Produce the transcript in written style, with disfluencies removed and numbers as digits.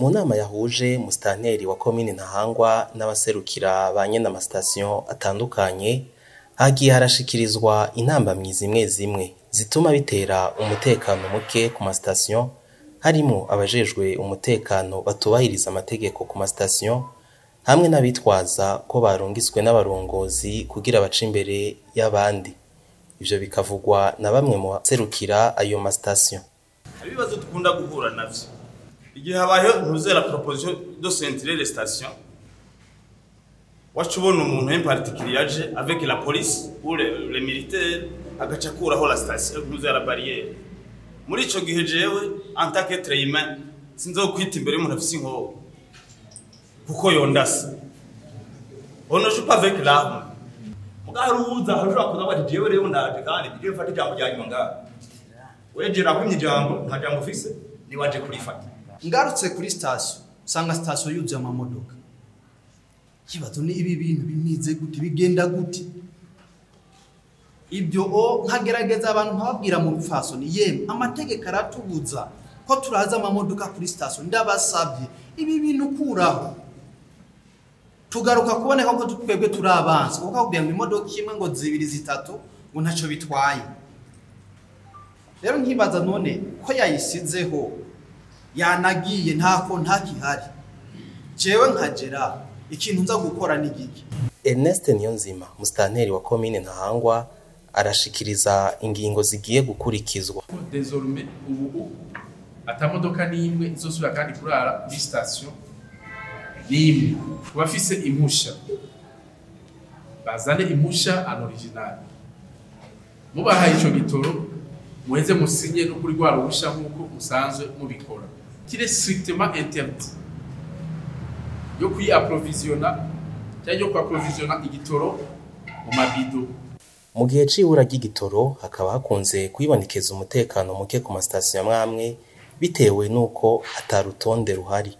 Mu nama yahuje musitanteri wa komine Ntahangwa n'abaserukira ba nyene amasitasiyo atandukanye, hagiye harashikirizwa intambamyi zimwe zimwe zituma bitera umutekano muke ku masitasiyo, harimwo abajejwe umutekano batubahiriza amategeko ku masitasiyo, hamwe n'abitwaza ko barungiswe n'abarongozi kugira bace imbere y'abandi. Ivyo bikavugwa na bamwe mu baserukira ayo masitasiyo. Hari ibibazo dukunda guhura navyo igihe habayeho ntuzera proposition de ceinturer les stations. Waca ubona umuntu en particulier aje avec la police ou les militaires, agaca akuraho la station, ntuzera la barrière. Muri ico gihe jewe en tant qu'être humain sinzokwita imbere y'umuntu afise inkoho kuko yondasa. On ne joue pas avec l'arme. Mugabo uza ushobora kuza bati: "Jewe rero ndaje kandi jewe mfata ijambo rya nyuma ngaha." Wewe nakwimye ijambo, nta jambo ufise, ni waje kurifata. Ngarutse kuri sitasiyo, usanga sitasiyo yuzuye amamodoka. Ikibazo ni: ibi bintu bimeze gute? Bigenda gute? Ibyo o nkagerageza abantu nkababwira mu rupfasoni: "Yemwe, amategeko aratubuza ko turaza amamodoka kuri sitasiyo. Ndabasabye, ibi bintu kuraho." Tugaruka kuboneka ko twebwe turi abansi, kuko akubwira ngo imodoka imwe, ngo zibiri, zitatu, ngo ntacyo bitwaye. Rero nkibaza: none ko yayisizeho, yanagiye, ntako ntakihari, jewe nkagera ikintu nza gukora ni giki? Ernest Niyonzima, musitanteri wa komine Ntahangwa, arashikiriza ingingo zigiye gukurikizwa. Désormais, ubu atamodoka n'imwe izosubira kandi kurara kuri station n'imwe. Ku bafise impusha, bazane impusha en original. Mubahaye ico gitoro, muheze musinye no kuri rwa ruhusha nk'uko musanzwe mubikora. Qu'il est strictement interdit yo kuyiaprovisiona cyangwa yo kuaprovisiona igitoro mu mabido. Mu gihe c'ibura ry'igitoro hakaba hakunze kwibonekeza umutekano muke ku masitasiyo amwe amwe, bitewe n'uko ata rutonde ruhari.